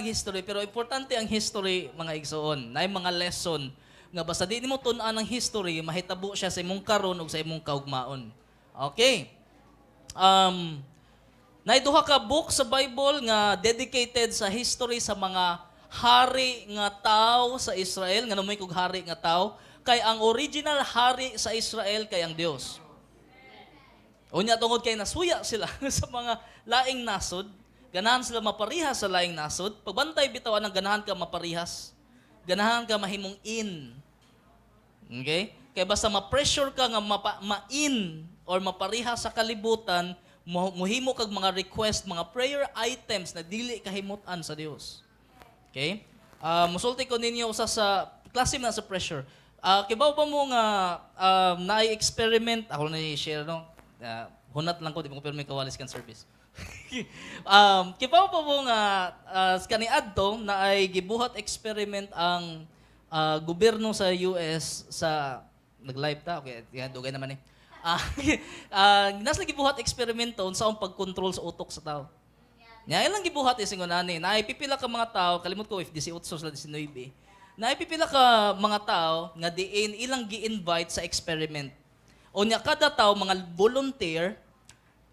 History, pero importante ang history, mga igsoon. Naay mga lesson nga basta di nimo tun-an ang history, mahitabo siya sa imong karon ug sa imong kaugmaon. Okay. Naay duha ka book sa Bible nga dedicated sa history sa mga hari nga tao sa Israel, nga moingon kog hari nga tao, kay ang original hari sa Israel kay ang Dios. Unya tungod kay nasuya sila sa mga laing nasod, ganahan sila maparihas sa laing nasod. Pagbantay bitaw ang ganahan ka maparihas. Ganahan ka mahimong in. Okay? Kay basta ma-pressure ka nga ma-in or maparihas sa kalibutan, muhimo kag mga request, mga prayer items na dili kahimutan sa Dios. Okay? Musulti ko ninyo usa sa klase na sa pressure. Kibaw ba mo nga naay experiment ako na i-share, no? Hunat lang ko, di mo ko pero may kawalis kan service. Kibaw pa mo nga kaniadto naay gibuhat experiment ang gobyerno sa US sa nag-live ta, okay, yan, dugay naman eh. Nasa gibuhat eksperimento unsa ang pagkontrol sa utok sa tao. Nya ilang gibuhat is ingon ani, naay pipila ka mga tao, kalimot ko if 18 sila 19. Naay pipila ka mga tao nga diin ilang gi-invite sa experiment. O nya kada tao mga volunteer.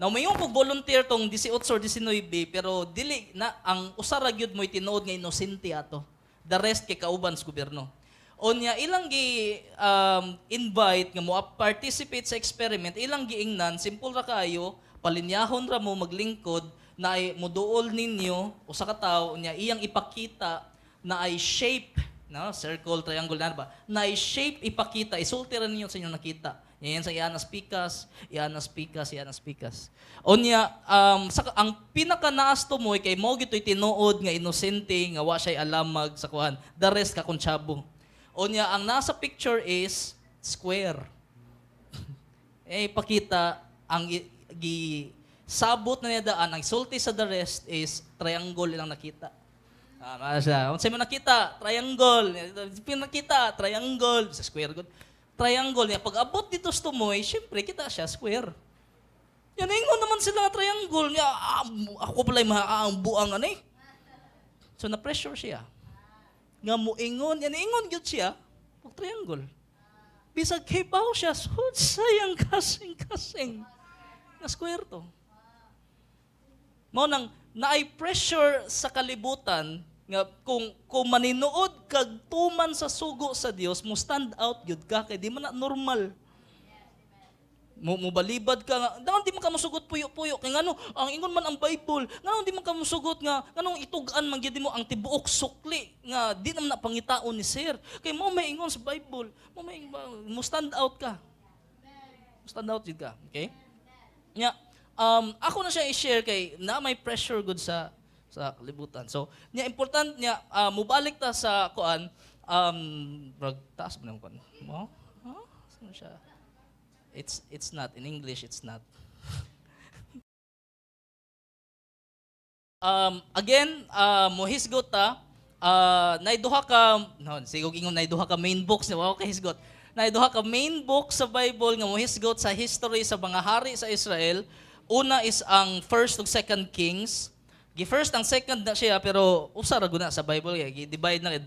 Now, may yung volunteer tong 18 or 19, pero dili na ang usa ra gyud mo'y tinuod nga inosente ato. The rest kay kauban sa gobyerno. Unya ilang gi invite nga mo participate sa experiment, ilang giingnan, simple ra kayo, palinyahon ra mo maglingkod na ay muduol ninyo usa ka tawo, unya iyang ipakita na ay shape, no, circle, triangle na ba, na ay shape ipakita, isulti ra ninyo sa inyong nakita. Yan sa iyanas pikas, iyanas pikas, iyanas pikas. Unya, ang pinaka naas tumoy kay mo gito'y tinuod nga inosente nga wa siya'y alamag sa kuan. The rest ka kontsabo. Unya, ang nasa picture is square. Eh, ipakita ang gi sabot na niya daan, ang sulti sa the rest is triangle ilang nakita. Ah, siya. Unsa mo nakita? Triangle. Pinakita, triangle. Sa square good. Triangle niya. Pag abot dito sa tumoy, syempre kita siya square. Yan, ingon naman sila nga triangle. Niya, ah, ako pala yung ang buang ano eh. So na-pressure siya. Nga muingon, yan ingon gyud siya, pag triangle. Bisag kibaw siya, so sayang kasing-kasing. Na square to. Mao nang naay pressure sa kalibutan nga kung maninuod kag tuman sa sugo sa Dios, mo stand out gyud ka kay di man na normal. Mo mobalibad ka nga, dangan di man ka mosugot puyo-puyo kay ngano ang ingon man ang Bible, ngano di man ka mosugot nga nganong itug-an man gyud mo ang tibuok sukli nga di naman na pangitaon ni sir. Kay mo may ingon sa Bible, mo may mo stand out ka. Mo stand out jud ka, okay? Nya, ako na siya i-share kay na may pressure good sa kalibutan. So, nya important niya mubalik ta sa kuan, rag taas mo na kuan. Mo? Huh? Saan siya? It's not in English, it's not. Again, mohisgot ta, nay duha ka, no, sigog ingon nay duha ka main books ni wa kay hisgot. Nay duha ka main book sa Bible nga mohisgot sa history sa mga hari sa Israel. Una is ang First ug Second Kings. Gi first ang second na siya, pero usa ra gud na sa Bible kay gi-divide na kay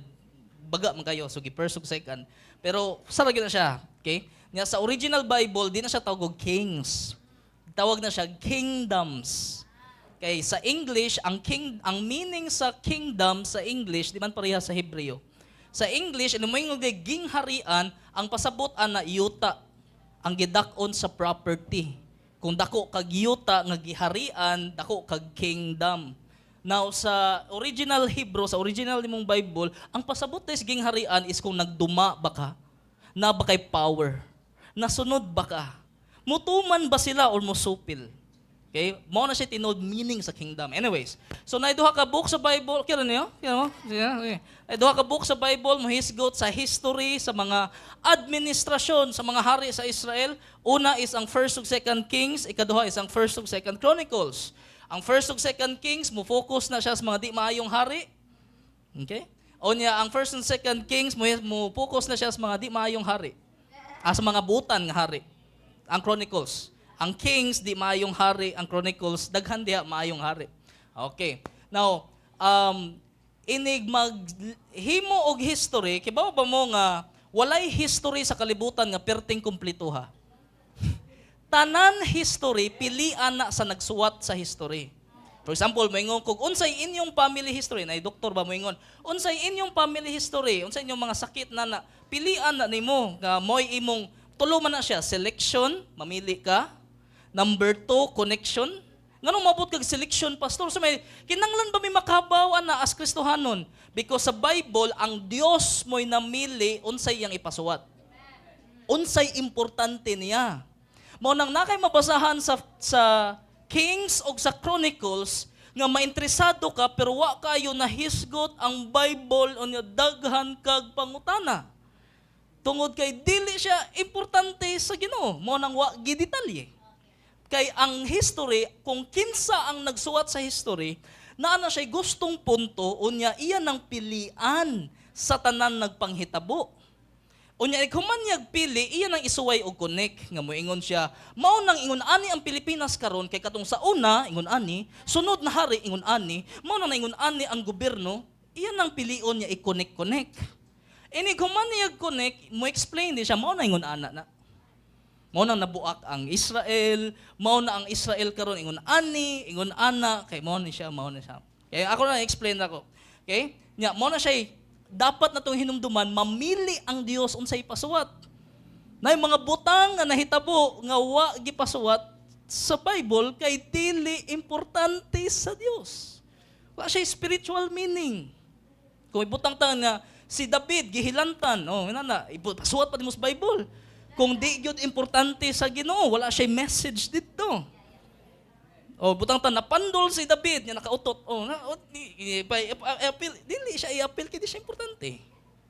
baga man kayo, so gi first ug second. Pero usa ra gyud na siya, okay? Nya sa original Bible di na siya tawag og Kings. Tawag na siya Kingdoms. Kay sa English, ang meaning sa kingdom sa English di man pareha sa Hebreo. Sa English, ano mo yung gingharian, ang pasabot ana yuta, ang gidak-on sa property. Kung dako kag yuta nga giharian, dako kag kingdom. Now sa original Hebrew, sa original nimong Bible, ang pasabot sa gingharian is kung nagduma ba ka, na ba kay power, nasunod ba ka, mutuman ba sila or musupil. Okay? Mao na siya tinuod meaning sa kingdom. Anyways, so naay duha ka book sa Bible, kira niyo? Kira mo? Yeah, okay. Naay duha ka book sa Bible mohisgot sa history sa mga administrasyon sa mga hari sa Israel. Una is ang First ug Second Kings, ikaduha is ang First ug Second Chronicles. Ang First ug Second Kings mo focus na siya sa mga di maayong hari. Okay? Unya ang First and Second Kings mo focus na siya sa mga di maayong hari. Ah, sa mga butan nga hari. Ang Chronicles. Ang Kings di maayong hari, ang Chronicles daghan diha maayong hari. Okay. Now, Inig mag himo og history, kibaw ba mo nga walay history sa kalibutan nga perting kumpleto ha? Tanan history pilian na sa nagsuwat sa history. For example, moingon kog unsay inyong family history, na doktor ba moingon, unsay inyong family history, unsay inyong mga sakit na na pilian na nimo nga moy imong tulo man na siya: selection, mamili ka. Number two, connection. Nganong mabot kag selection, pastor? So may kinanglan ba may makabaw ana as Kristohanon? Because sa Bible, ang Dios mo'y namili unsay iyang ipasuwat. Unsay importante niya. Mao nang nakay mabasahan sa Kings o sa Chronicles nga mainteresado ka pero wa kayo nahisgot ang Bible, unya daghan kag pangutana. Tungod kay dili siya importante sa Ginoo, mao nang wa gidetalye. Kay ang history, kung kinsa ang nagsuwat sa history, naa na siya gustong punto, unya iya nang pilian sa tanan nagpanghitabo. Unya human niyag pili, iya nang isuway og connect nga moingon siya, mao nang ingon ani ang Pilipinas karon kay katong sa una ingon ani, sunod na hari ingon ani, mao nang ingon ani ang gobyerno, iya nang pilion niya i-connect connect. Inig human niyag connect, mo explain din siya, mao na ingon ana na. Mao nang nabuak ang Israel, mao na ang Israel karon ingon ani, ingon ana, kay mao ni siya, mao ni siya. Kaya ako na explain ako. Okay? Nya mao na siya dapat natong hinumduman, mamili ang Dios unsay pasuwat. Na mga butang nga nahitabo nga wa gipasuwat sa Bible kay dili importante sa Dios. Wa siya spiritual meaning. Kung ibutang ta nga si David gihilantan, oh, na, pasuwat pa mo sa Bible. Kung di gyud importante sa Ginoo, wala siya message dito. Oh, butang ta napandol si David nga nakautot. Oh, na, oh, di, appeal, dili siya i-appeal kay di siya importante.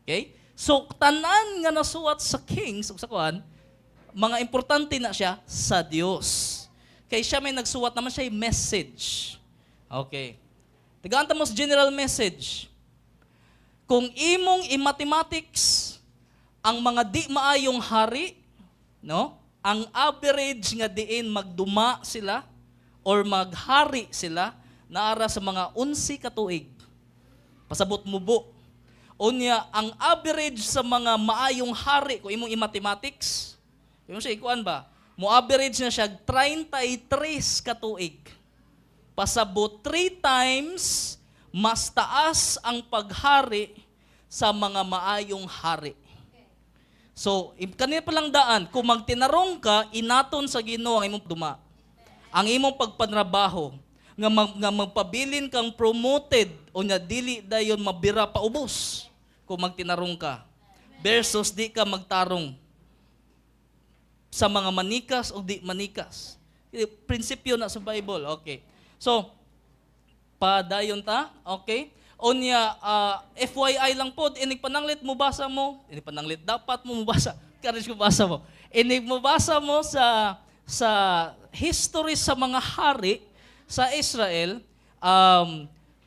Okay? So tanan nga nasuwat sa Kings ug sa kuan, mga importante na siya sa Dios. Kay siya may nagsuwat naman siya message. Okay. Tagaan ta mo sa general message. Kung imong i-mathematics ang mga di maayong hari, no? Ang average nga diin magduma sila or maghari sila naara sa mga 11 ka tuig. Pasabot mubo. Unya, ang average sa mga maayong hari, kung imong i-mathematics, imong siya ikuan ba? Mo average na siya 33 ka tuig. Pasabot 3 times mas taas ang paghari sa mga maayong hari. So, kanina pa lang daan, kung magtinarong ka, inaton sa Ginoo ang imong duma. Ang imong pagpanrabaho, nga magpabilin kang promoted o nga dili dayon mabira paubos kung magtinarong ka. Versus di ka magtarong sa mga manikas o di manikas. Prinsipyo na sa Bible. Okay. So, padayon ta, okay? Unya, FYI lang po, inig pananglit mo basa mo, inig pananglit dapat mo mobasa, courage ko basa mo. Inig mo basa mo sa history sa mga hari sa Israel,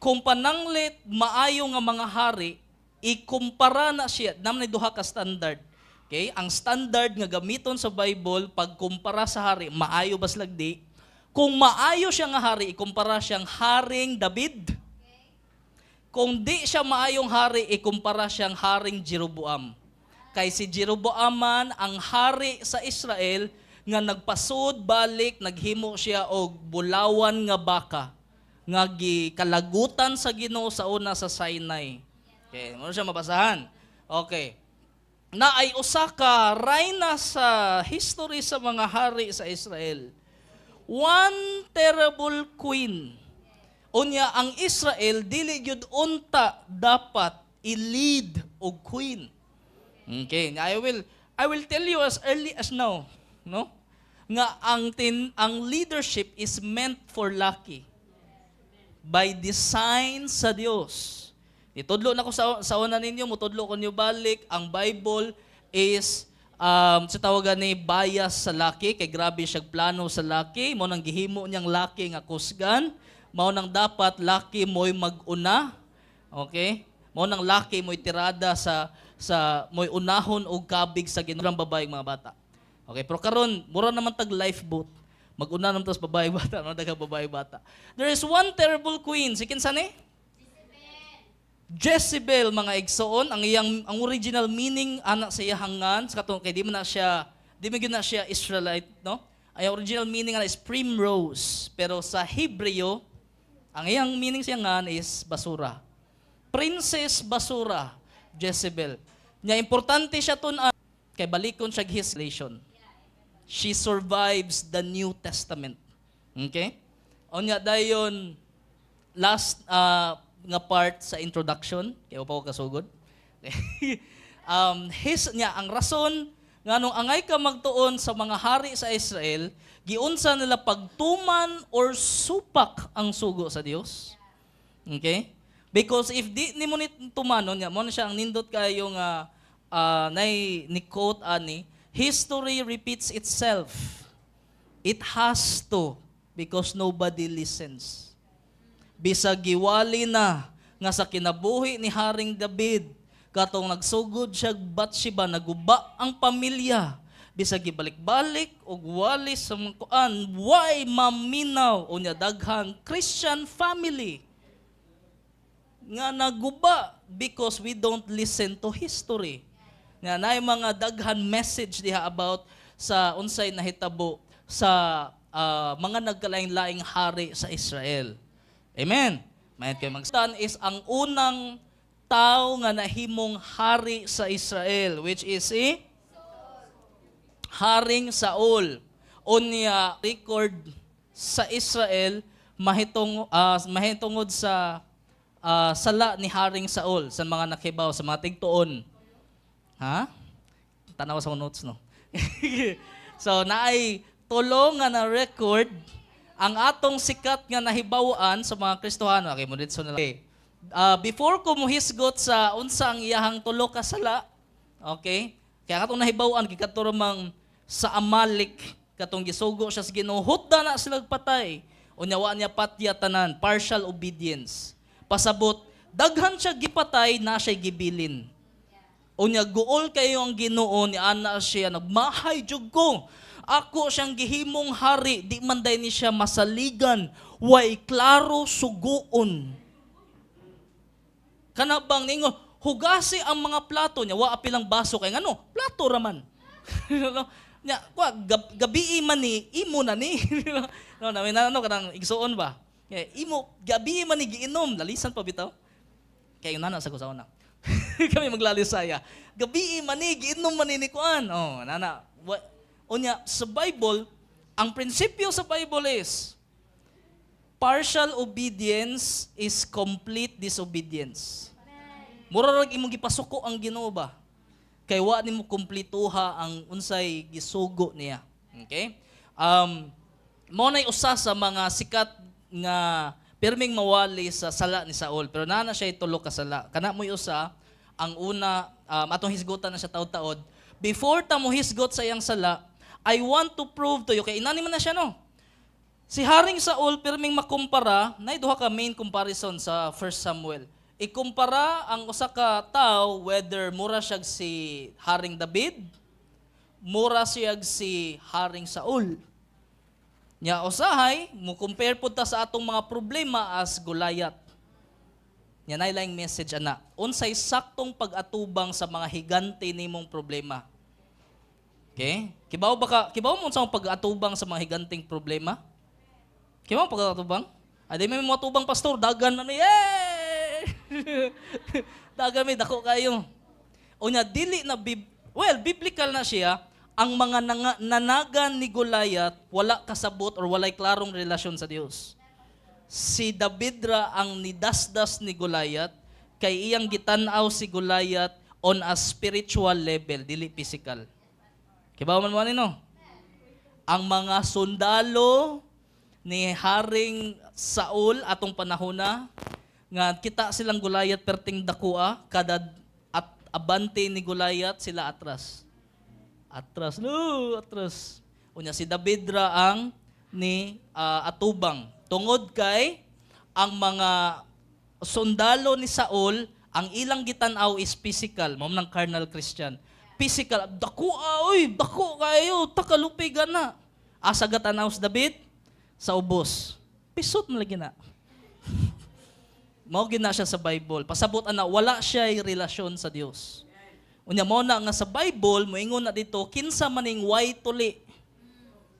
kung pananglit maayo nga mga hari, ikumpara na siya, naman duha ka standard. Okay? Ang standard nga gamiton sa Bible pagkumpara sa hari, maayo ba sila di? Kung maayo siya nga hari, ikumpara siyang Haring David. Kung di siya maayong hari, ikumpara siyang Haring Jeroboam. Kay si Jeroboam man ang hari sa Israel nga nagpasud balik, naghimo siya og bulawan nga baka nga gikalagutan sa Ginoo sa una sa Sinai. Okay, mo siya mabasahan. Okay. Na ay usa ka rayna sa history sa mga hari sa Israel. One terrible queen. Unya ang Israel dili gyud unta dapat i-lead og queen. Okay, I will tell you as early as now, no? Nga ang leadership is meant for laki. By design sa Dios. Itudlo na ko sa una ninyo, mutudlo ko niyo balik, ang Bible is sa tawagan ni bias sa laki kay grabe siya plano sa laki, mao nang gihimo niyang laki nga kusgan, mao nang dapat laki mo'y mag-una. Okay? Mao nang laki mo'y tirada sa mo'y unahon og kabig sa Ginoo babae mga bata. Okay, pero karon mura naman tag lifeboat. Mag-una naman tas babae bata, no daghang babae bata. There is one terrible queen. Si kinsa ni? Jezebel, mga igsoon, ang iyang ang original meaning ana sa iyang ngan sa katong kay di man gyud na siya Israelite, no? Ang original meaning ana is primrose, pero sa Hebreo ang iyang meaning siya ngan is basura. Princess Basura, Jezebel. Nya importante siya tun kay balikon siya his relation. She survives the New Testament. Okay? Unya dayon, last nga part sa introduction, kay pa ko kasugod. His niya ang rason nganong angay ka magtuon sa mga hari sa Israel, giunsa nila pagtuman or supak ang sugo sa Dios. Okay? Because if di nimo ni tumanon niya, mo na siya ang nindot kayo nga nay ni quote ani, "History repeats itself. It has to because nobody listens." Bisag giwali na nga sa kinabuhi ni Haring David, katong nagsugod siya Bathsheba, naguba ang pamilya. Bisag gibalik-balik og wali sa mga kuan, why maminaw? Unya daghang Christian family nga naguba because we don't listen to history. Nga naay mga daghan message diha about sa unsay nahitabo sa mga nagkalaing-laing hari sa Israel. Amen. Mayat kay magstan is ang unang tao nga nahimong hari sa Israel, which is si Haring Saul. Unya record sa Israel mahitungod sa sala ni Haring Saul, sa mga nakibaw, sa mga tigtuon. Ha? Tanaw sa notes, no. So naay tulo nga na record ang atong sikat nga nahibaw-an sa mga Kristohano. Okay, mo dito na lang. Okay. Before ko muhisgot sa unsa ang iyahang tulo ka sala, okay? Kaya katong nahibaw-an kay kadto mang sa Amalek, katong gisugo siya sa Ginoo, hutda na sila patay. Unya wa niya patya tanan, partial obedience. Pasabot, daghan siya gipatay na siya gibilin. Unya guol kayo ang Ginoo ni ana siya, "Nagmahay jud ko. Ako siyang gihimong hari, di man day ni siya masaligan, way klaro suguon." Kana bang ningon, "Hugasi ang mga plato," niya, wa apilang baso kay ngano, plato raman. No? Nya, kwa, gabii man ni, imo na ni. No, na, na, ano, kanang igsuon ba? Kaya, imo, gabii man ni giinom, lalisan pa bitaw. Kaya yun na sa kusaon na. Kami maglalisaya. Gabii man ni, giinom man ni kuan. Oh, nana. Unya, sa Bible, ang prinsipyo sa Bible is, partial obedience is complete disobedience. Mura rag imong gipasuko ang Ginoo ba? Kay wa nimo kumplituha ang unsay gisugo niya. Okay? Mo nay usa sa mga sikat nga pirming mawali sa sala ni Saul, pero naa na siya tulo ka sala. Kana mo'y usa, ang una, atong hisgutan na siya taod-taod. Before ta mo hisgot sa iyang sala, I want to prove to you kay inani man na siya, no. Si Haring Saul pirming makumpara, nay duha ka main comparison sa 1 Samuel. Ikumpara ang usa ka tawo whether mura siya si Haring David, mura siya si Haring Saul. Nya usahay mo compare pud ta sa atong mga problema as Goliath. Nya nay laing message ana. Unsay saktong pag-atubang sa mga higante nimong problema? Okay? Kibaw ba ka, kibaw mo unsa ang pag-atubang sa mga higanteng problema? Kibaw mo pag-atubang? Ay, di may mga tubang, pastor, dagan na mi. Yay! Dagan mi, dako kayo. Unya dili na well, biblical na siya, ang mga nanagan ni Goliath wala kasabot or walay klarong relasyon sa Dios. Si David ra ang nidasdas ni Goliath kay iyang gitan-aw si Goliath on a spiritual level, dili physical. Kibaw man mo ani, no? Ang mga sundalo ni Haring Saul atong panahona nga kita silang Goliath perting dakua, kada at abante ni Goliath sila atras. Atras, no, atras. Unya si David ra ang ni atubang. Tungod kay ang mga sundalo ni Saul, ang ilang gitan-aw is physical, mao man ang carnal Christian. Physical, dako oy, dako kayo, takalupigan na. Asa gatanaw si David? Sa ubos. Pisot man lagi na. Mao gyud na siya sa Bible. Pasabot ana, wala siya relasyon sa Dios. Unya mo na nga sa Bible moingon na dito kinsa maning way tuli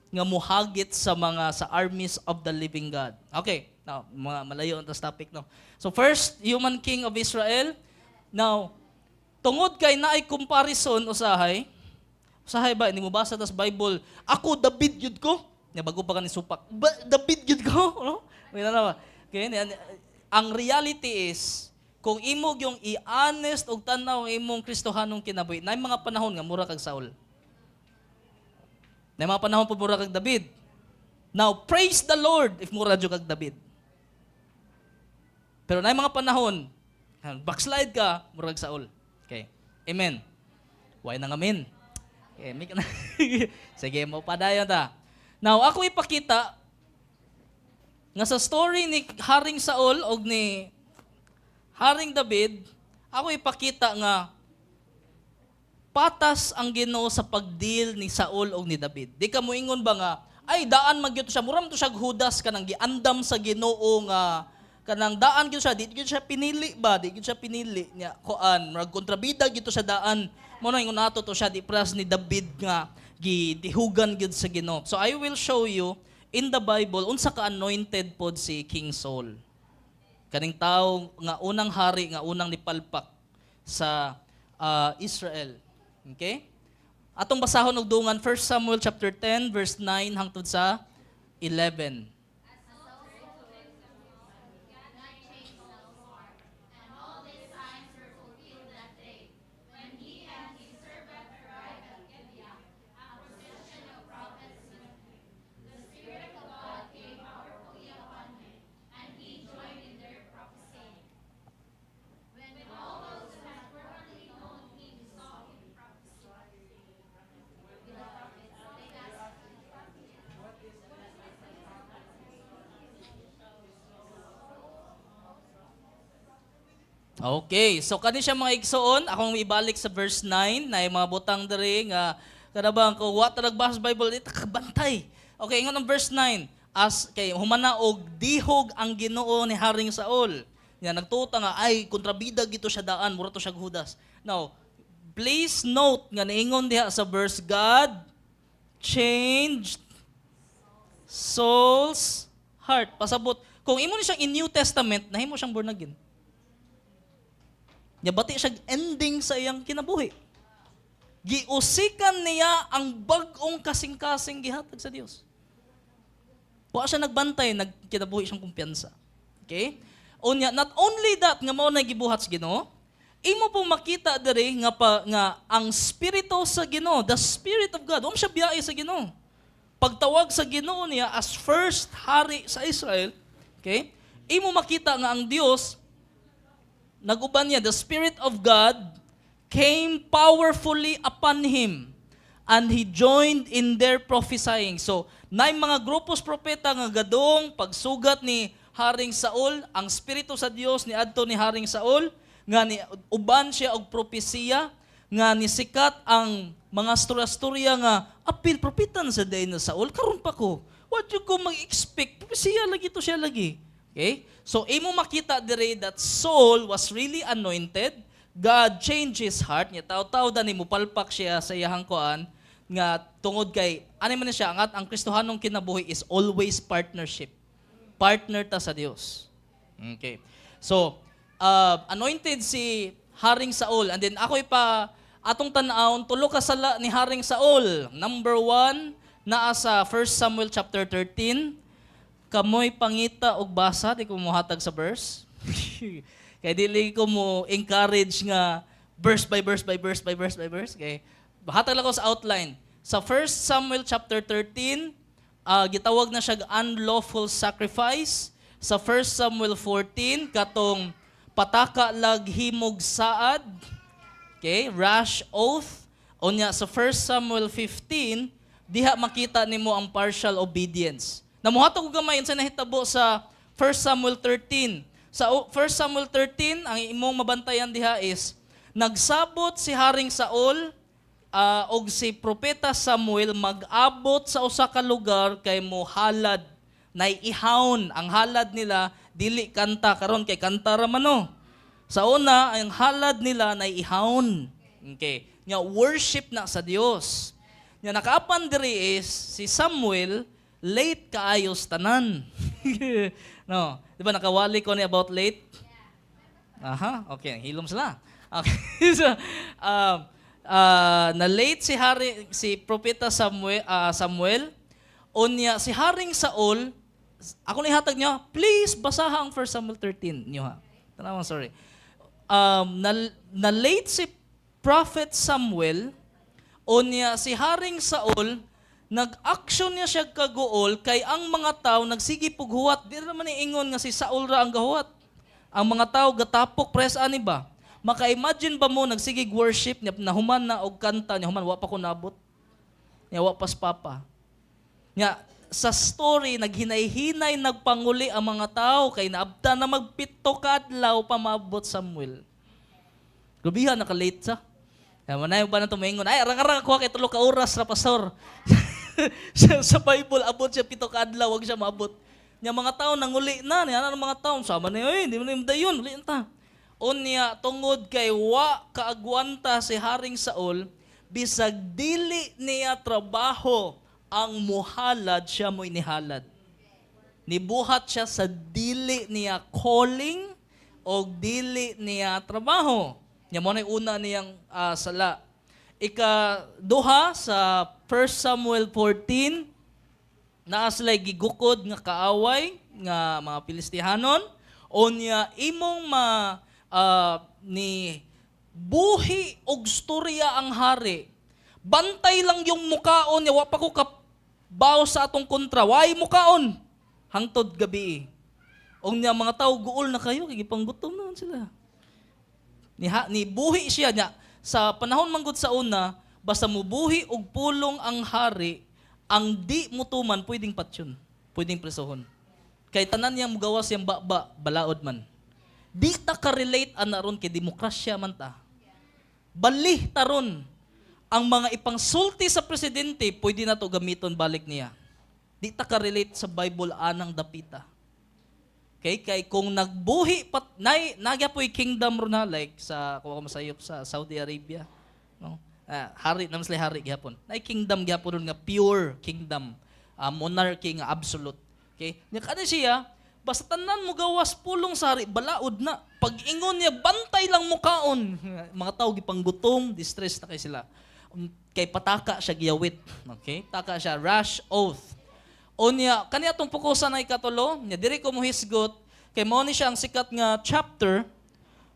nga muhagit sa mga sa armies of the living God. Okay, now mga malayo ang tas topic, no. So first human king of Israel. Now, tungod kay naay comparison usahay, usahay ba hindi mo basa tas Bible, "Ako David gyud ko." Nya bago pa ka ni supak. Ba, David gyud ko, no? May na ba? Okay, ang reality is kung imo yung i-honest og tan-aw ang imong Kristohanong kinabuhi, naay mga panahon nga mura kag Saul. Naay mga panahon po mura kag David. Now, praise the Lord if mura jud kag David. Pero naay mga panahon, backslide ka, mura kag Saul. Okay. Amen. Why nang amen? Okay, make na. Sige, mo padayon ta. Now, ako ipakita nga sa story ni Haring Saul og ni Haring David, ako ipakita nga patas ang Ginoo sa pagdeal ni Saul og ni David. Di ka moingon ba nga ay daan magyud siya, mura man to siya Judas, kanang giandam sa Ginoo nga kanang daan gyud siya, di gyud siya pinili ba, di gyud siya pinili niya kuan, murag kontrabida gyud to siya daan. Mo na ingon nato to siya di pras ni David nga gidihugan gyud sa Ginoo. So I will show you in the Bible unsa ka anointed pod si King Saul. Kaning tao nga unang hari nga unang nipalpak sa Israel. Okay? Atong basahon og dungan 1 Samuel chapter 10 verse 9 hangtod sa 11. God changed Saul's heart, and all these signs were fulfilled that day. When he and his servant arrived at Gibeah, a procession of prophets met him. The Spirit of God came powerfully upon him, and he joined in their prophesying. When all those who had formerly known him saw him prophesy with the prophets, they asked him, "What is the message?" Okay, so kani siya, mga igsoon, akong ibalik sa verse 9 na yung mga butang diri nga kada bang ko wa ta nagbasa sa Bible ita kabantay. Okay, ingon ang verse 9, as kay humana og dihog ang Ginoo ni Haring Saul. Nya nagtuta nga ay kontrabida gito siya daan, mura to siya Judas. Now, please note nga niingon diha sa verse, God changed Saul's heart. Pasabot, kung imo ni siyang in New Testament, nahimo siyang born again. Nya bati siya ending sa iyang kinabuhi. Giusikan niya ang bag-ong kasing-kasing gihatag sa Dios. Wa siya nagbantay, nagkinabuhi siyang kumpiyansa. Okay? Unya, not only that nga mao na gibuhat sa Ginoo, imo pong makita diri nga pa nga ang spirito sa Ginoo, the Spirit of God, wa man siya biyahe sa Ginoo. Pagtawag sa Ginoo niya as first hari sa Israel, okay? Imo makita nga ang Dios naguban niya, the Spirit of God came powerfully upon him and he joined in their prophesying. So, naay mga grupos propeta nga gadong pagsugat ni Haring Saul, ang spirito sa Dios ni adto ni Haring Saul nga ni uban siya og propesiya nga nisikat ang mga storya-storya nga apil propeta na sa day na Saul karon pa ko. What you ko mag-expect? Propesiya lagi to siya lagi. Okay? So imo makita dire that Saul was really anointed. God changed his heart niya. Taw-taw dani mo palpak siya sa iyahang kuan nga tungod kay ano man na siya ang Kristohanong kinabuhi is always partnership. Partner ta sa Dios. Okay. So, anointed si Haring Saul. And then ako ipa atong tan-awon tulo ka sala ni Haring Saul. Number 1, naa sa 1 Samuel chapter 13. Kamoy pangita og basa, di ko mohatag sa verse. Kay dili ko mo encourage nga verse by verse by verse by verse by verse. Kay hatag lang ko sa outline. Sa 1 Samuel chapter 13, gitawag na siya unlawful sacrifice. Sa 1 Samuel 14, katong pataka lag himog saad. Okay, rash oath. Unya sa 1 Samuel 15, diha makita nimo ang partial obedience. Namuhatag ko gamay unsa nahitabo sa 1 Samuel 13. Sa 1 Samuel 13, ang imong mabantayan diha is nagsabot si Haring Saul og si Propeta Samuel mag-abot sa usa ka lugar kay mohalad, naiihawon ang halad nila. Dili kanta karon kay kanta ra man, no. Sa una, ang halad nila na ihawon. Okay. Nya worship na sa Dios. Nya nakaapan diri is si Samuel late kaayos tanan. No, di ba nakawali ko ni about late? Aha, okay, hilom sila. Okay. So, na late si hari si propeta Samuel. Unya si Haring Saul, ako ni hatag niyo, please basaha ang 1 Samuel 13 niyo ha. Tanawan, sorry. Na late si Prophet Samuel, unya si Haring Saul nag-action niya siya kaguol kay ang mga tao nagsige pughuwat. Di naman ingon nga si Saul ra ang gahuwat. Ang mga tao gatapok pres ani ba? Maka-imagine ba mo nagsigig worship niya, nahuman na og kanta niya, human wa pa ko nabot. Niya wa pas papa. Nya sa story naghinay-hinay nagpanguli ang mga tao kay naabta na magpito ka adlaw pa maabot Samuel. Grabihan naka-late sa. Kaya manay ba na tumingon, "Ay, arang-arang ako kay 3 ka oras ra, pastor." Sa Bible, abot siya 7 ka adlaw, wag siya maabot. Nya mga tao nanguli na, niya na mga tao, sama na "Oy, di mo na dayon, uli ta." Unya tungod kay wa kaagwanta si Haring Saul, bisag dili niya trabaho ang muhalad, siya mo'y nihalad. Nibuhat siya sa dili niya calling o dili niya trabaho. Nya mo na una niyang sala. Ika duha sa 1 Samuel 14, naa sila'y gigukod nga kaaway nga mga Pilistihanon. Unya imong ma ni buhi og storya ang hari. "Bantay lang yung mukaon niya, wa pa ko kabaw sa atong kontra, way mukaon hangtod gabi." Unya mga tao guol na kayo kay gipanggutom naman sila. Ni buhi siya niya sa panahon manggod sa una, basta mubuhi og pulong ang hari, ang di mutuman pwedeng patyon, pwedeng presohon. Kay tanan niyang mugawas siyang baba, balaod man. Di ta ka-relate ana ron kay demokrasya man ta. Bali taron ang mga ipangsulti sa presidente, pwede na to gamiton balik niya. Di ta ka-relate sa Bible anang dapita. Okay, kay kung nagbuhi pat nay nagya po'y kingdom ron ha, like sa kung ako masayop sa Saudi Arabia, no? Ah, hari naman sila, hari gihapon. Nay kingdom gihapon ron nga pure kingdom, monarchy nga absolute. Okay? Nya kani siya, basta tanan mo gawas pulong sa hari, balaod na. Pag ingon niya, "Bantay lang mukaon." Mga tao gipanggutom, distress na kay sila. Kay pataka siya giyawit. Okay? Taka siya rash oath. Unya, kani atong pokusan ay ikatulo, nya diri ko mohisgot, kay mao ni siya ang sikat nga chapter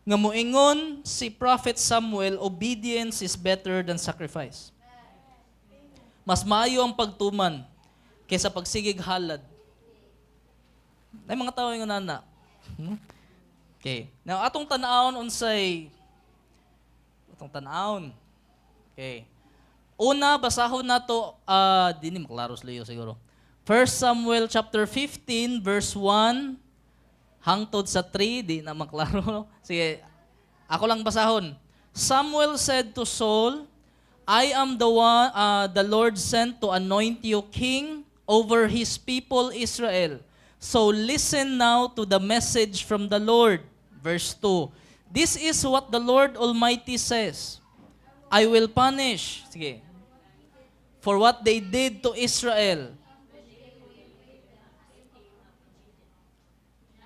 nga moingon si Prophet Samuel, "Obedience is better than sacrifice." Mas maayo ang pagtuman kaysa pagsigig halad. Ay mga tao yung nana. Okay. Now atong tan-awon unsay atong tan-awon. Okay. Una, basahon nato, di ni maklaro sa liyo siguro. 1 Samuel chapter 15 verse 1 hangtod sa 3, di na maklaro. Sige, ako lang basahon. Samuel said to Saul, "I am the one the Lord sent to anoint you king over his people Israel. So listen now to the message from the Lord." Verse 2. "This is what the Lord Almighty says. I will punish," sige, "for what they did to Israel.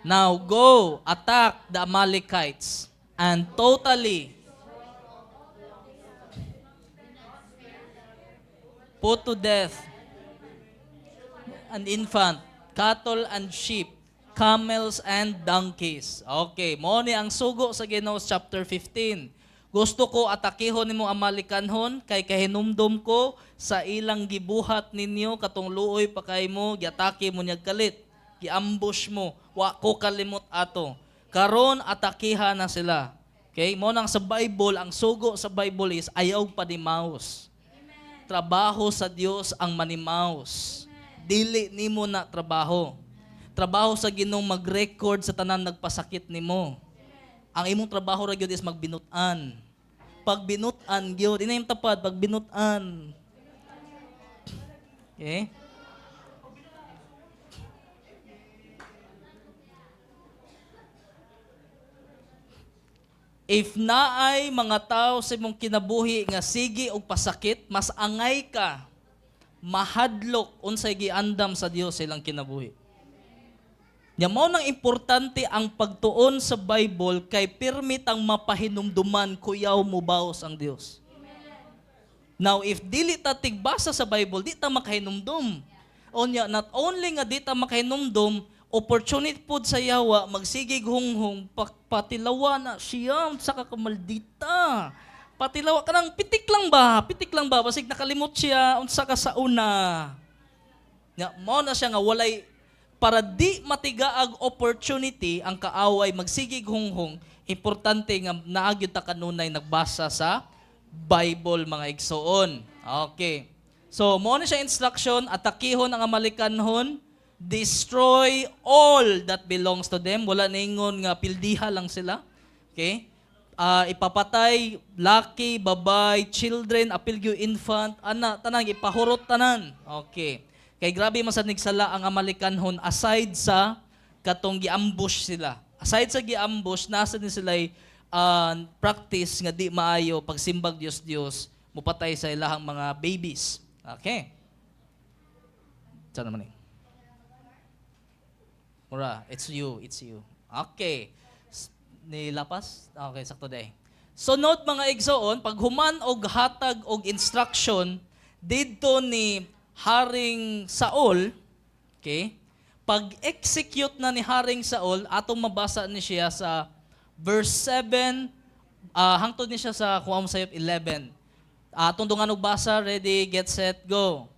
Now go attack the Amalekites and totally put to death an infant, cattle and sheep, camels and donkeys." Okay, mo ni ang sugo sa Ginoo chapter 15. "Gusto ko atakihon nimo Amalekanhon kay kahinumdom ko sa ilang gibuhat ninyo katong luoy pa kay mo, giatake mo niyag kalit, giambush mo, wa ko kalimot ato. Karon atakiha na sila." Okay? Mo nang sa Bible, ang sugo sa Bible is ayaw panimaus. Trabaho sa Dios ang manimaus. Dili nimo na trabaho. Trabaho sa Ginoo mag-record sa tanan nagpasakit nimo. Ang imong trabaho ra gyud is magbinut-an. Pag binut-an gyud, ina yung tapad pag binut-an. Okay? If naay mga tao sa imong kinabuhi nga sige og pasakit, mas angay ka mahadlok unsay giandam sa Dios sa ilang kinabuhi. Nya mao nang importante ang pagtuon sa Bible kay pirmi tang mapahinumduman kuyaw mobaos ang Dios. Now, if dili ta tigbasa sa Bible, di ta makahinumdum. Onya, not only nga di ta makahinumdum, opportunity pod sa yawa, magsigig hunghong, patilawa na siya, sa kakamaldita. Patilawa ka nang, pitik lang ba? Pitik lang ba? Basig nakalimot siya, unsa ka sa una. Nga, mao na siya nga walay, para di matigaag opportunity ang kaaway magsigig hunghong, importante nga naa gyud ta kanunay nagbasa sa Bible, mga igsoon. Okay. So, mao na siya instruction, atakihon ang Amalekanhon, destroy all that belongs to them. Wala ningon nga pildiha lang sila. Okay? Ipapatay laki, babay, children, apil gyud infant, ana tanan ipahurot tanan. Okay. Kay grabe man sad nigsala ang Amalekanhon aside sa katong giambush sila. Aside sa giambush, nasa din sila practice nga di maayo pagsimbag Dios Dios, mupatay sa ilahang mga babies. Okay. Saan naman eh? Mura, it's you, it's you. Okay. Ni lapas? Okay, sakto day. Sunod, mga igsoon, pag human og hatag og instruction didto ni Haring Saul, okay? Pag-execute na ni Haring Saul, atong mabasa ni siya sa verse 7 hangtod ni siya sa kuha mo sayop 11. Atong dungan og basa, ready, get set, go.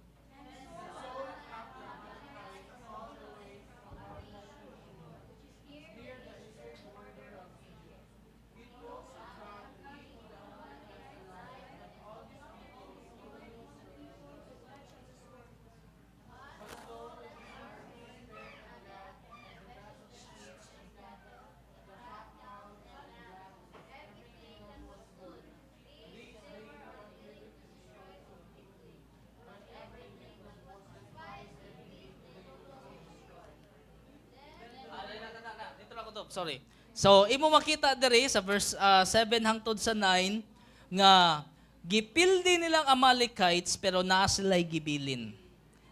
Dito lang ko to, sorry. So, imo makita diri sa verse 7 hangtod sa 9 nga gipildi nilang Amalekites pero naa sila'y gibilin.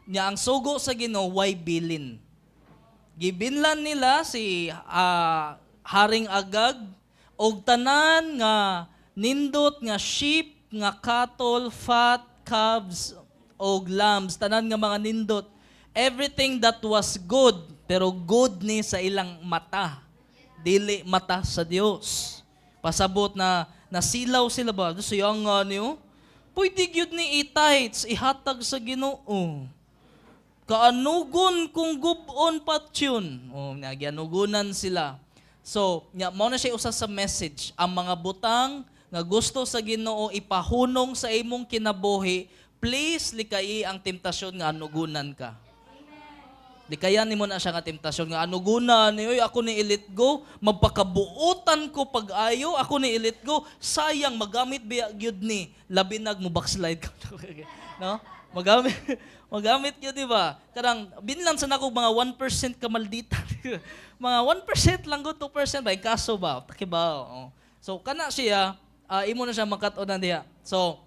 Nya ang sugo sa Ginoo way bilin. Gibinlan nila si Haring Agag og tanan nga nindot nga sheep, nga cattle, fat calves og lambs, tanan nga mga nindot. Everything that was good, pero good ni sa ilang mata, dili mata sa Dios. Pasabot na nasilaw sila ba? Siya nga niyo. Pwede gyud ni i-tithes, ihatag sa Ginoo. Kaanugon kung gubon patyon. O, nagyanugunan sila. So, nya mao na siya usa sa message. Ang mga butang nga gusto sa Ginoo ipahunong sa imong kinabuhi, please likayi ang temptasyon nga anugunan ka. Likayan nimo na siya nga temptasyon nga anugunan ni, "Oy, ako ni i-let go, magpakabuotan ko pag-ayo, ako ni i-let go, sayang magamit biya gyud ni," labi nag mo backslide ka. No? Magamit magamit gyud, di ba? Karang binlan sa nako mga 1% ka maldita. Mga 1% lang gud, 2% ba kaso ba? Takiba. Oh. So kana siya, imo na siya makat-onan diha. So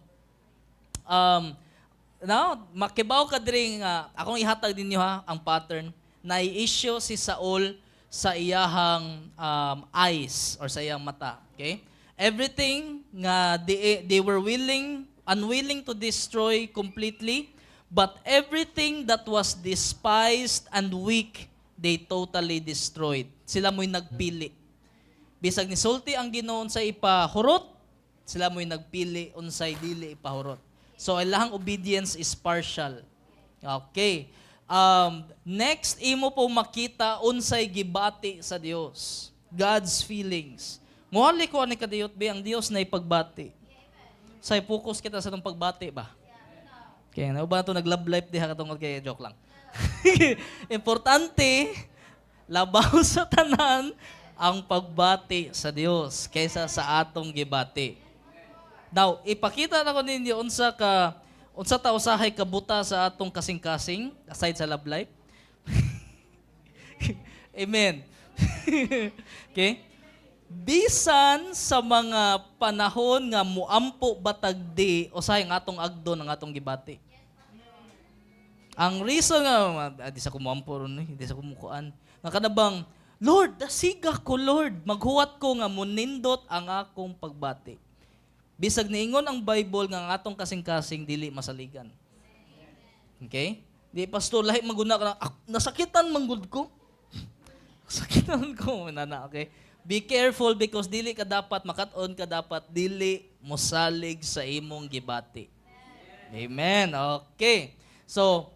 now, makibaw ka diri nga akong ihatag ninyo ha ang pattern na issue si Saul sa iyahang eyes or sa iyang mata. Okay? Everything nga they were willing, unwilling to destroy completely, but everything that was despised and weak, they totally destroyed. Sila mo'y nagpili. Bisag nisulti ang Ginoo sa ipahurot, sila mo'y nagpili unsay dili ipahurot. So ilahang obedience is partial. Okay. Next, imo po makita unsay gibati sa Dios. God's feelings. Muhali ko ani kadiyot be ang Dios na ipagbati. Say focus kita sa tong pagbati ba? Kaya na ba to nag-love life diha katungod kay joke lang. Importante labaw sa tanan ang pagbati sa Dios kaysa sa atong gibati. Now, ipakita na ko ninyo unsa ta usahay kabuta sa atong kasing-kasing aside sa love life. Amen. Okay? Bisan sa mga panahon nga muampo batagdi, usahay ang atong agdo ng atong gibati. Ang reason nga, ah, di sa ko muampo ron eh, di sa ko mukuan. Nga kana bang, "Lord, dasiga ko, Lord, maghuwat ko nga munindot ang akong pagbati." Bisag niingon ang Bible nga ang atong kasing-kasing dili masaligan. Okay? Di, pastor, lahi maguna ka na, "Ah, nasakitan manggod ko. Sakitan ko," nana, okay? Be careful because dili ka dapat, makat-on ka dapat, dili mosalig sa imong gibati. Amen. Okay. So,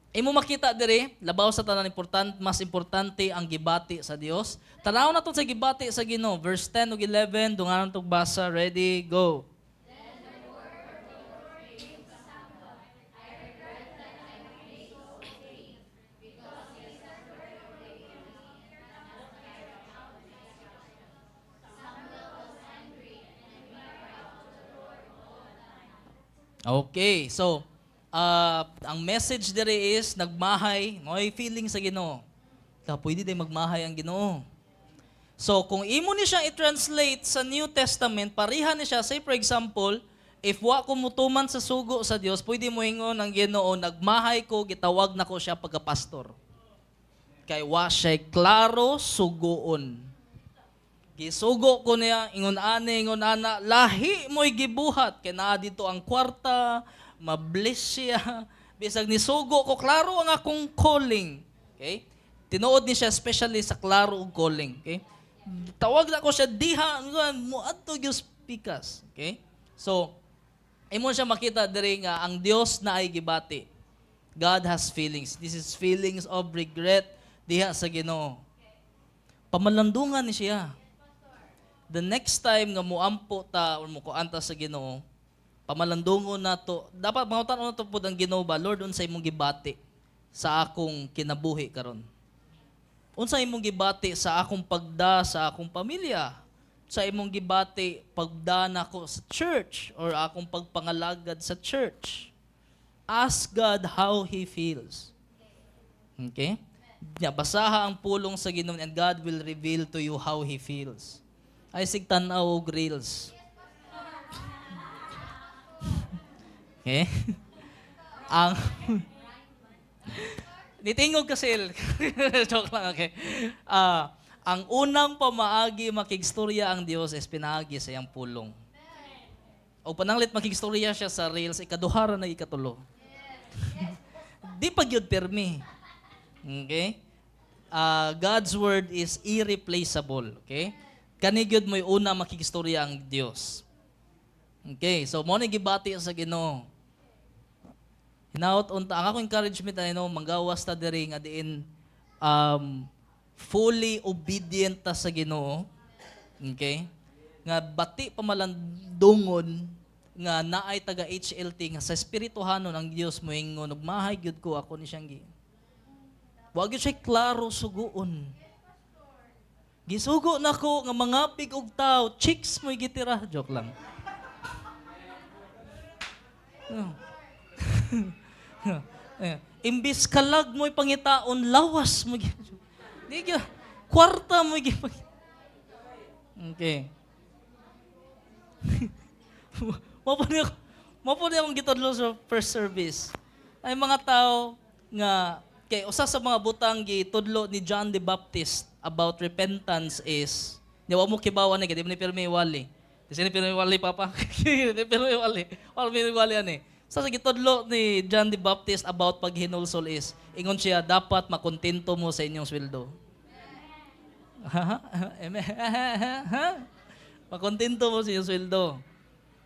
imo makita diri, labaw sa tanan important, mas importante ang gibati sa Dios. Tanaw na to sa gibati sa Ginoo. Verse 10 ug 11, dunganon tog basa. Ready, go. Then the word of the Lord came to Samuel, "I regret that I made Saul king, because he has turned away from me and not carried out my instructions." Samuel was angry and he cried out to the Lord all the night. Okay, so ang message diri is nagmahay, may feeling sa Ginoo. Ka pwede day magmahay ang Ginoo. So kung imo ni siya i-translate sa New Testament, pareha ni siya. Say for example, if wa ko mutuman sa sugo sa Dios, pwede mo ingon ang Ginoo, "Nagmahay ko, gitawag nako siya pagka-pastor." Kay wa siya klaro suguon. Gisugo ko niya, ingon ani, ingon ana, lahi mo'y gibuhat. Kay naa dito ang kwarta, mabless siya. Bisag nisugo ko, klaro ang akong calling. Okay? Tinuod ni siya especially sa klaro og calling. Okay? Tawag na ko siya diha, mo adto gyud pikas. Okay? So, imo siya makita diri nga ang Dios na ay gibati. God has feelings. This is feelings of regret diha sa Ginoo. Pamalandungan ni siya. The next time nga muampo ta or mukuan ta sa Ginoo, pamalandungon nato. Dapat mangutan nato pud ang Ginoo ba, "Lord, unsa imong gibati sa akong kinabuhi karon? Unsa imong gibati sa akong pagda sa akong pamilya? Sa imong gibati pagda nako sa church or akong pagpangalagad sa church?" Ask God how He feels. Okay? Nya, basaha ang pulong sa Ginoo and God will reveal to you how He feels. Ay sig tan-aw og reels. Okay? Ang nitingog kasi, joke lang, okay. Ah, ang unang pamaagi makigstorya ang Dios is pinaagi sa iyang pulong. O pananglit makigstorya siya sa reels, ikaduha ra na, ikatulo. Di pa gyud permi. Okay? Ah, God's word is irreplaceable, okay? Kani gyud mo'y una makigstorya ang Dios. Okay, so mo ni gibati sa Ginoo. Hinaot unta ang akong encouragement ay no manggawas ta diri nga diin fully obedient ta sa Ginoo. Okay? Nga bati pamalandungon nga naay taga HLT nga sa espirituhanon ang Dios moingon, "Ug mahay gyud ko, ako ni siyang gi." Wa gyud siya klaro suguon. "Gisugo nako nga mangapig og tao, chicks mo'y gitira." Joke lang. Oh. Eh, imbis kalag mo'y pangitaon, lawas mo. Di gyud kwarta mo gi. Okay. Mao po niya akong gitudlo sa first service. Ay mga tao nga kay usa sa mga butang gitudlo ni John the Baptist about repentance is niya wa mo kibaw ani kay di mo ni pirmi wali. Di sini pirmi wali, papa. Di pirmi wali. Wala pirmi wali ani. Sa gitudlo ni John the Baptist about paghinulsol is ingon siya, dapat makontento mo sa inyong sweldo. Amen. Makontento mo sa inyong sweldo.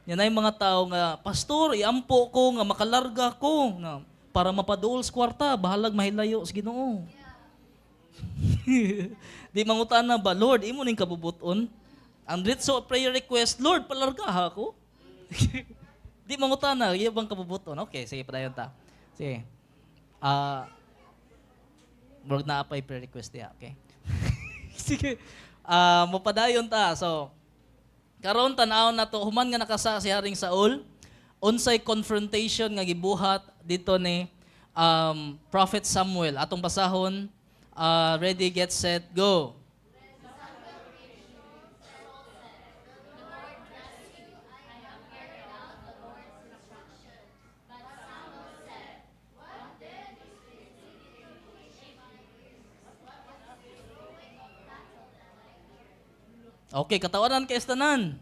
Yan ay mga tao nga, "Pastor, iampo ko nga makalarga ko nga para mapaduol sa kwarta, bahalag mahilayo sa Ginoo." Di mangutana ba, "Lord, imo ning kabubuton?" Ang diretso prayer request, "Lord, palarga ako." Di mangutana, iya bang kabubuton? Okay, sige, padayon ta. Sige. Ah, murag naa pay prayer request diya, okay? Sige. Ah, mopadayon ta. So, karon tan-awon nato human nga nakasa si Haring Saul, unsay confrontation nga gibuhat dito ni Prophet Samuel. Atong basahon, ready, get set, go. Okay, katawanan kay tanan.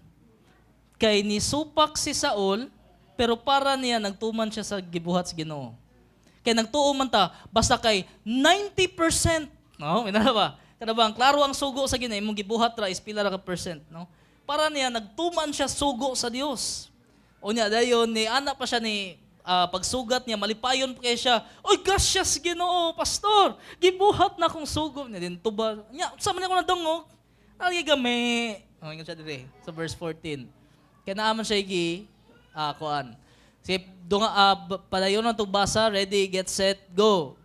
Kay nisupak si Saul, pero para niya nagtuman siya sa gibuhat sa Ginoo. Kay nagtuo man ta, basta kay 90%, no? Inana ba? Kada ba, ang klaro ang sugo sa Ginoo, imong gibuhat ra is pila ra ka percent, no? Para niya nagtuman siya sugo sa Dios. Unya dayon ni ana pa siya ni pagsugat niya, malipayon pa kay siya. "Oy, gracias Ginoo, pastor. Gibuhat na akong sugo." Niya din tuba. Nya, sa man ako nadungog. Lagi gami. Oh, ingon siya dire sa verse 14. Kaya naaman siya gi kuan. Sige, dunga padayon na itong basa, ready, get set, go.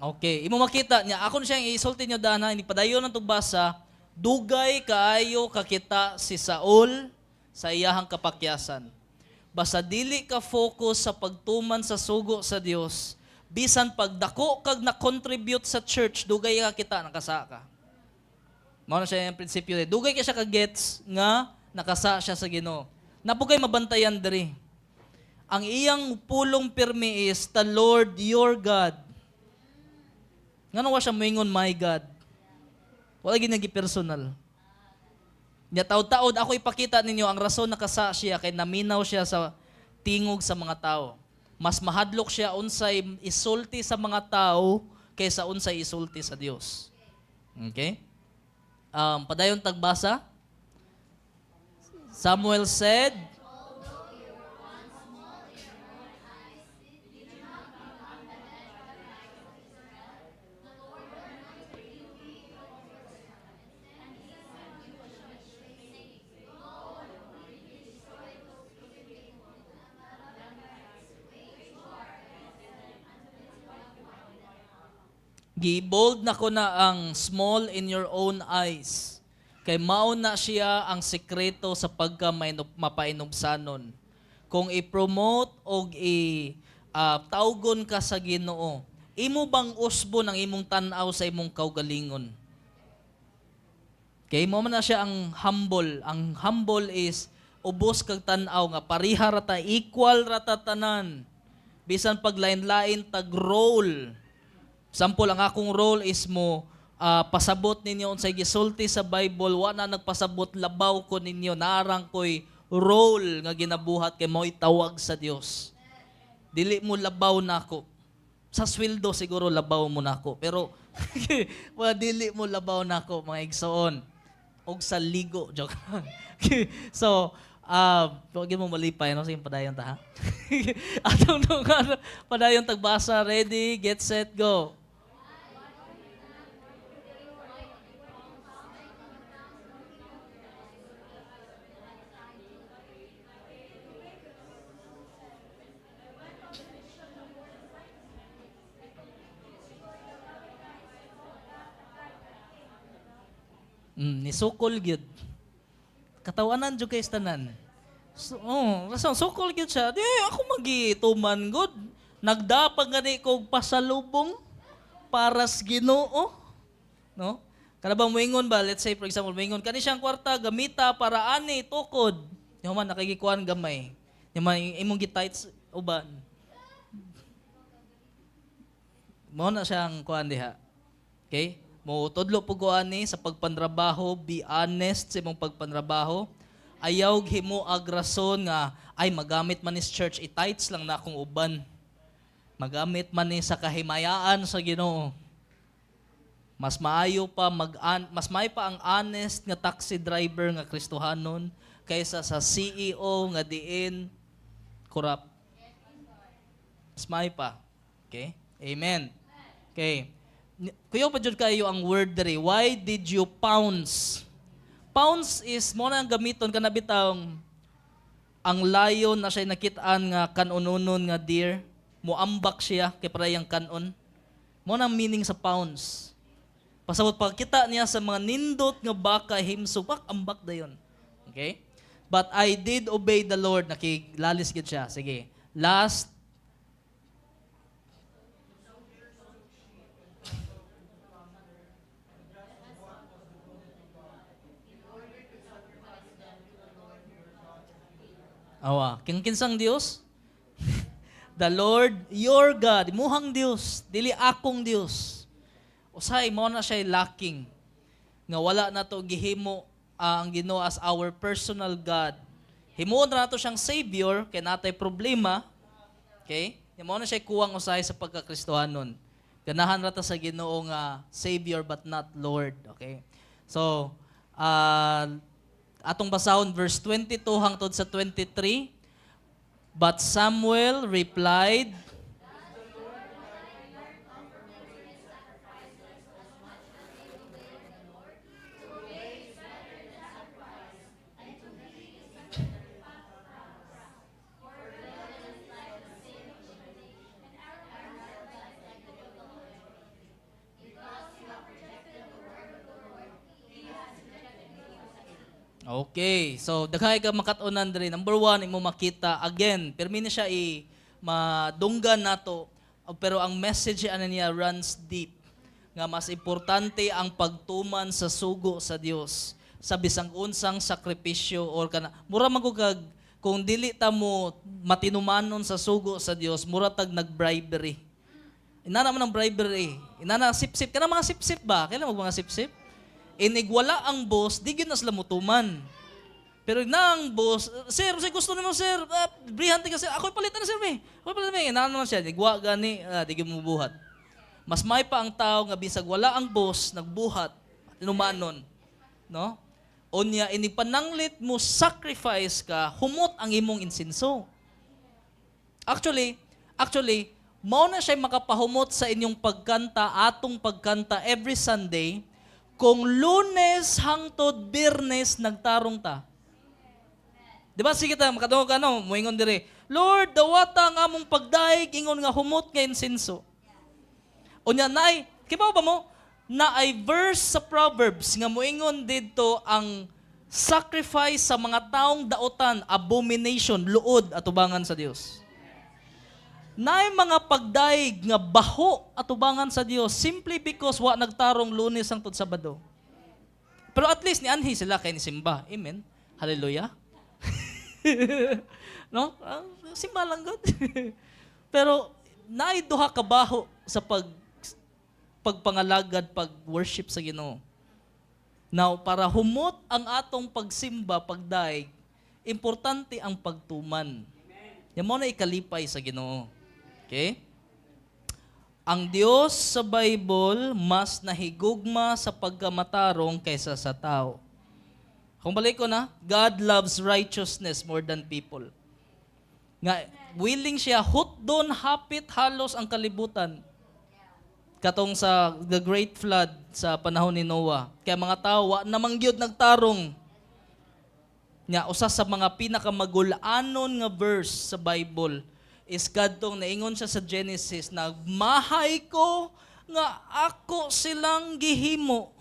Okay, imo makita niya, ako na siyang isulti niyo dana, hindi padayon ng tugbasa, dugay kaayo kakita si Saul sa iyahang kapakyasan. Basta dili ka focus sa pagtuman sa sugo sa Dios, bisan pagdako kag na-contribute sa church, dugay ka kita, nakasa ka. Mao na siya yung prinsipyo. Dugay ka siya ka-gets nga nakasa siya sa Ginoo. Napugay mabantayan diri. Ang iyang pulong pirmi is the Lord your God. Ngano wa siya moingon "my God"? Wala gyud personal. Nya taod-taod ako ipakita ninyo ang rason nakasa siya kay naminaw siya sa tingog sa mga tao. Mas mahadlok siya unsay isulti sa mga tao kaysa unsay isulti sa Dios. Okay? Padayon tagbasa. Samuel said, Gi-bold na ko na ang "small in your own eyes." Kay mao na siya ang sekreto sa pagka mapainubsanon. Kung i-promote o i tawgon ka sa Ginoo, imo bang usbon ang imong tan-aw sa imong kaugalingon? Kay mo man na siya ang humble. Ang humble is ubos kag tan-aw nga pariha ra ta, equal ra ta tanan. Bisan pag lain-lain tag role. Sample, ang akong role is mo pasabot ninyo unsay gisulti sa Bible, wa na nagpasabot, labaw ko ninyo, naarang ko'y role nga ginabuhat kay mo'y tawag sa Dios. Dili mo labaw nako. Sa sweldo siguro labaw mo nako, pero wala, dili mo labaw nako, mga igsoon. Og sa ligo, joke. So, wag mo malipay, no? Sige, padayon ta, ha? Atong nung, ano, padayon tagbasa, ready, get set, go. Nisukol gyud. Katawanan jud kay tanan. So, oh, rason sukol gyud siya. Di ako magituman gud. Nagdapag gani kog pasalubong para sa Ginoo. No? Kana ba moingon ba, let's say for example, moingon kani siyang kwarta gamita para ani tukod. Di man nakigikuan gamay. Di man imong gi-tithes uban. Mao na siyang kuan diha. Okay? Mo tudlo po ko ani sa pagpanrabaho, be honest sa imong pagpanrabaho. Ayaw himo ag rason nga ay magamit man ni church, i-tithes lang na akong uban. Magamit man ni sa kahimayaan sa Ginoo. Mas maayo pa ang honest nga taxi driver nga Kristohanon kaysa sa CEO nga diin corrupt. Mas maayo pa. Okay? Amen. Okay. Kuyaw pa jud kayo ang word diri. Why did you pounce? Pounce is mo na ang gamiton kana bitawng ang lion na siya nakitaan nga kanunonon nga deer, moambak siya kay parayang kanon. Mo na ang meaning sa pounce. Pasabot pagkita niya sa mga nindot nga baka himsog, pak ambak dayon. Okay? But I did obey the Lord. Nakilalis gid siya. Sige. Last. Awa, king kinsang Dios? The Lord your God, imuhang Dios, dili akong Dios. Usahay mao na siya lacking nga wala na to gihimo ang Ginoo as our personal God. Himuon na nato siyang savior kay natay problema. Okay? Mao na siya kuwang usahay sa pagkakristohanon. Ganahan ra ta sa Ginoo nga savior but not Lord. Okay? So, atong basahon verse 22 hangtod sa 23. But Samuel replied, Okay, so daghay ka makat-onan diri. Number one, imo makita again, pirmi ni siya i madunggan nato, pero ang message ana niya runs deep. Nga mas importante ang pagtuman sa sugo sa Dios sa bisang unsang sakripisyo or kana mura man kag kung dili ta mo matinumanon sa sugo sa Dios, mura tag nag-bribery. Inana man ang bribery. Inana sip-sip. Kana mga sip-sip ba? Kailan mag mga sip-sip? Inig wala ang boss, di gyud na sila mutuman. Pero na ang boss, "Sir, sir, gusto nimo, sir, brihan ka, sir, ako'y palitan na, sir, eh. Ako'y palitan, eh." Inana naman siya, nigwa gani, di gyud mo buhat. Mas may pa ang tao nga bisag wala ang boss, nagbuhat, tinumanon. No? Unya, inig pananglit mo sacrifice ka, humot ang imong insinso. Actually, mao na siya makapahumot sa inyong pagkanta, atong pagkanta every Sunday, kung Lunes hangtod Biyernes nagtarong ta. Di ba sige ta makadungog ka no, moingon dire, "Lord, dawata ang among pagdaig ingon nga humot nga insinso." Unya naay, kibaw ba mo naay verse sa Proverbs nga moingon didto ang sacrifice sa mga taong daotan, abomination, luod atubangan sa Dios? Naay mga pagdaig nga baho atubangan sa Dios simply because wa nagtarong Lunes hangtod Sabado. Pero at least nianhi sila kay nisimba. Amen. Hallelujah. No? Simba lang gud. Pero naay duha ka baho sa pagpangalagad, pag-worship sa Ginoo. Now, para humot ang atong pagsimba, pagdaig, importante ang pagtuman. Yan mo na ikalipay sa Ginoo. Okay? Ang Dios sa Bible mas nahigugma sa pagkamatarong kaysa sa tao. Kung balik ko na, God loves righteousness more than people. Nga willing siya hutdon hapit halos ang kalibutan. Katong sa the great flood sa panahon ni Noah. Kaya mga tao wa namang gyud nagtarong. Nga usa sa mga pinakamagulanon nga verse sa Bible is kadtong naingon siya sa Genesis na mahay ko nga ako silang gihimo.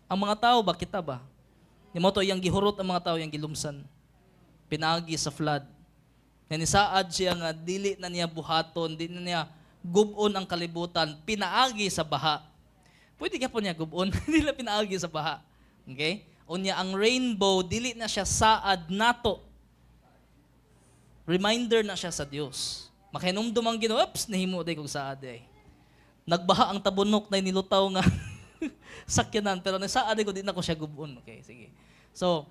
Ang mga tao ba, kita ba? Ni mo to iyang gihurot ang mga tao, iyang gilumsan. Pinagi sa flood. Nga nisaad siya nga dili na niya buhaton, dili na niya gubon ang kalibutan, pinaagi sa baha. Pwede ka po niya gubon, dili na pinaagi sa baha. Okay? Unya ang rainbow, dili na siya saad nato. Reminder na siya sa Dios. Makahinumdum ang Ginoo, "Oops, nahimo day kog saad eh. Nagbaha ang tabunok na nilutaw nga sakyanan, pero nasaad ko di na ko siya gubon." Okay, sige. So,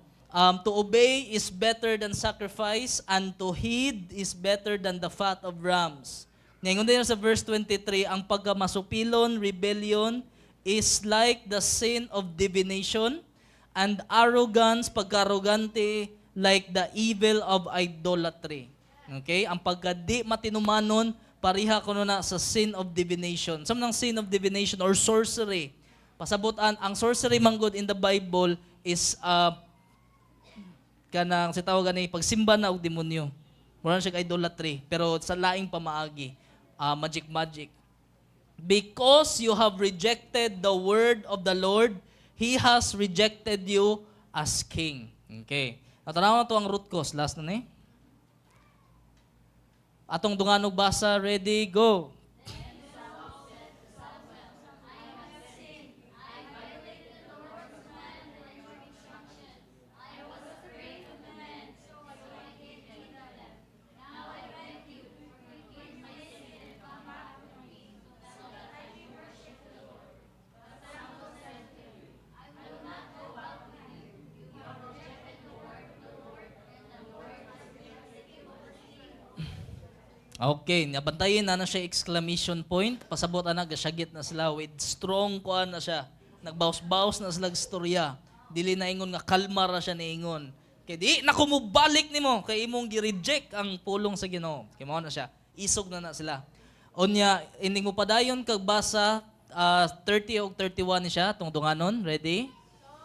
to obey is better than sacrifice and to heed is better than the fat of rams. Ngayon din sa verse 23, ang pagkamasupilon, rebellion, is like the sin of divination and arrogance, pagkarogante, like the evil of idolatry. Okay? Ang pagkadi matinumanon, pariha kuno na sa sin of divination. Sa ng sin of divination or sorcery. Pasabotan, ang sorcery manggod in the Bible is kanang si tawag gani pagsimba na og demonyo. Mura na siya idolatry pero sa laing pamaagi, magic magic. Because you have rejected the word of the Lord, He has rejected you as king. Okay. Natanaw na to ang root cause. Last na ni. Atong dunganog basa, ready, go. Then Saul said to Samuel, "I have sinned. I violated the Lord's commandment and your instruction. I was afraid of the men, so I hid myself." Okay, nabantayin na na siya exclamation point. Pasabot ana, gasyagit na sila with strong kuan na siya. Nagbaws-baws na sila istorya. Dili na ingon nga kalma ra siya niingon. Kay di na ko mobalik nimo kay imong gi-reject ang pulong sa Ginoo. Kay mao na siya. Isog na na sila. Unya, ining mo padayon kag basa 30 og 31 ni siya tong dunganon. Ready?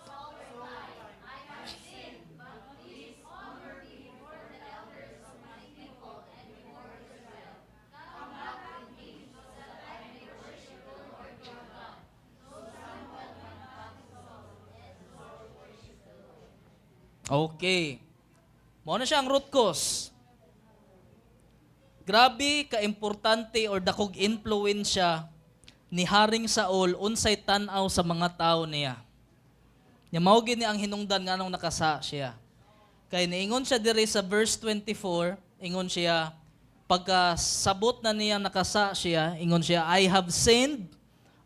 Saul replied, "I have sinned, but please honor me before the elders of my people and before Israel. Come back with me so that I may worship the Lord your God." So Samuel went back to Saul, and Saul worshiped the Lord. Okay. Mao na siya ang root cause. Grabe ka-importante or dakog influensya ni Haring Saul unsay tan-aw sa mga tao niya. Nya mao gini ang hinungdan nganong nakasa siya. Kay niingon siya diri sa verse 24, ingon siya, pagka sabot na niya nakasa siya, ingon siya, "I have sinned,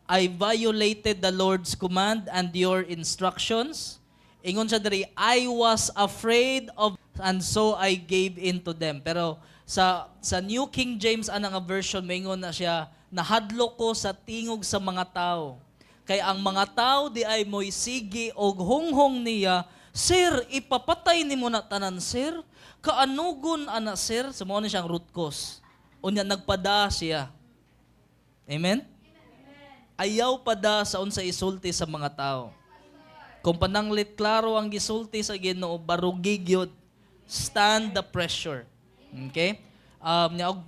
I violated the Lord's command and your instructions." Ingon siya diri, "I was afraid of and so I gave in to them." Pero sa New King James ana nga version, maingon na siya, "Nahadlok ko sa tingog sa mga tao. Kay ang mga tao di ay mo'y sige og hunghong niya, 'Sir, ipapatay nimo na tanan, sir. Kaanugon ana, sir.'" So mao ni siyang root cause. Unya nagpada siya. Amen? Ayaw pada sa unsa isulti sa mga tao. Kung pananglit klaro ang gisulti sa Ginoo, barugi gyud. Stand the pressure. Okay? Nya og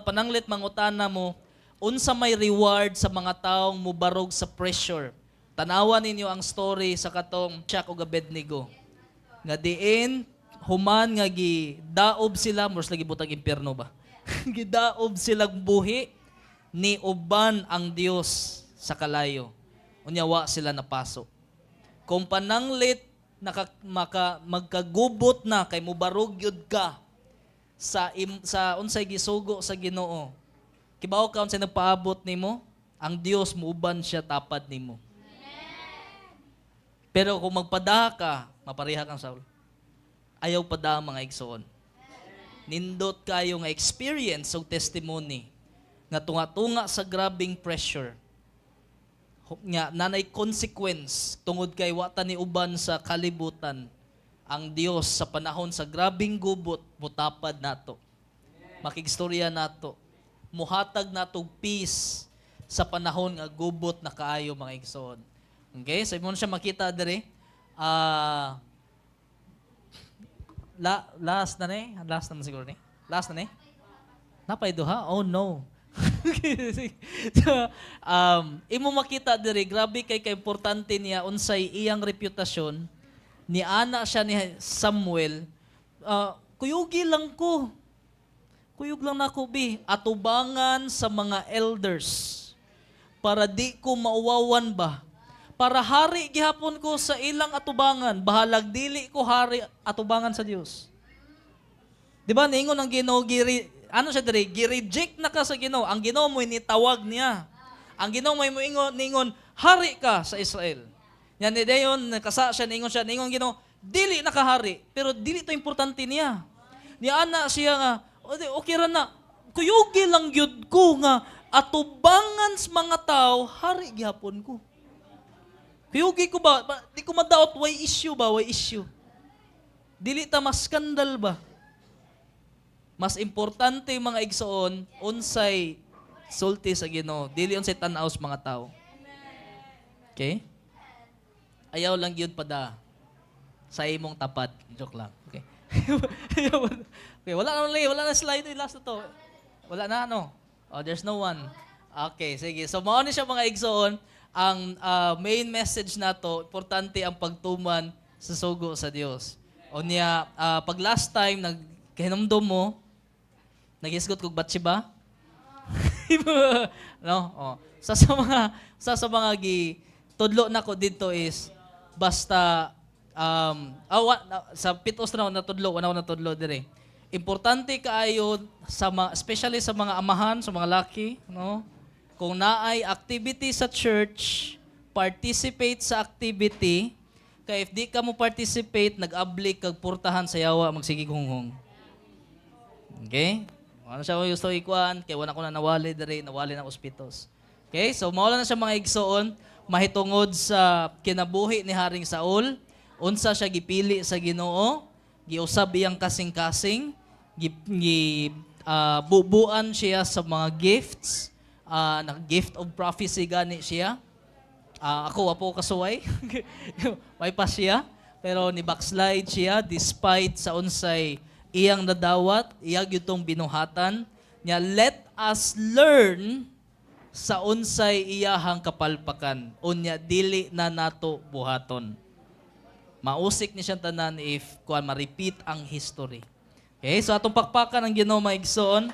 pananglit mangutana mo unsa may reward sa mga taong mubarog sa pressure. Tanawa ninyo ang story sa katong Shadrach ug Abednego. Nga diin human nga gidaob sila, mors lagi butang impyerno ba? Gidaob sila buhi, ni uban ang Dios sa kalayo. Unya wa sila napaso. Kung pananglit magkagubot na kay mubarog yun ka sa unsay gisugo sa Ginoo. Kibaw ka unsay nagpaabot nimo? Ang Dios, muuban siya tapad nimo. Pero kung magpadaha ka, mapareha kang Saul. Ayaw padaha, mga igsoon. Nindot kayo nga experience og testimony nga tunga-tunga sa grabing pressure nga nanay consequence tungod kay wa ta ni uban sa kalibutan, ang Dios sa panahon sa grabing gubot mutapad nato. Makigstorya nato. Muhatag nato peace sa panahon nga gubot na kaayo, mga igsoon. Okay? So imo na siya makita diri. Last na ni? Last na man siguro ni? Last na ni? Napay duha? Oh no. So, imo makita diri, grabe kay ka-importante niya unsay iyang reputasyon. Ni ana siya ni Samuel, "Kuyugi lang ko. Kuyog lang nako bi atubangan sa mga elders para di ko mauwawan ba. Para hari gihapon ko sa ilang atubangan, bahalag dili ko hari atubangan sa Dios." Di ba niingon ang Ginoo, giri ano siya diri, gi-reject na ka sa Ginoo. Ang Ginoo mo nitawag niya. Ang Ginoo mo ingon ningon, "Hari ka sa Israel." Yan ni dayon nakasa siya, ningon Ginoo, "Dili na ka hari," pero dili to importante niya. Ni ana siya nga, "O di, okay ra na. Kuyugi lang gyud ko nga atubangan sa mga tao, hari gihapon ko. Kuyugi ko ba? Di ko madaot, way issue ba, way issue. Dili ta maskandal ba?" Mas importante, mga igsoon, unsay sulti sa Ginoo, dili unsay tan-aw sa mga tao. Okay? Ayaw lang yun pada sa imong tapad. Joke lang. Okay. Okay, wala na lang, wala na slide, eh, last na to. Wala na, ano? Oh, there's no one. Okay, sige. So mao ni siya, mga igsoon, ang main message nato, importante ang pagtuman sa sugo sa Dios. O niya, pag last time nagkahinumdom mo, naghisgot kog Bathsheba? No? Oh. Sa mga gi tudlo nako dito is basta sa pitos na ako natudlo, wala ako natudlo dire. Importante kaayo sa mga, especially sa mga amahan, sa mga laki, no? Kung naay activity sa church, participate sa activity. Kay if di ka mo participate, nag-abli kag purtahan sa yawa magsigig hunghong. Okay? Ano siya gusto ikuan kay wala ko na nawali diri, nawali ng ospitos. Okay, so mao na siya, mga igsoon, mahitungod sa kinabuhi ni Haring Saul, unsa siya gipili sa Ginoo, giusab iyang kasing-kasing, gi bubuan siya sa mga gifts, na gift of prophecy gani siya. Ako, wa po kasuway. May pa siya. Pero ni backslide siya despite sa unsay iyang nadawat, iya gyud tong binuhatan. Nya let us learn sa unsay iyahang kapalpakan. Unya dili na nato buhaton. Mausik ni siyang tanan if kuan ma-repeat ang history. Okay, so atong pakpakan ang Ginoo, mga igsoon.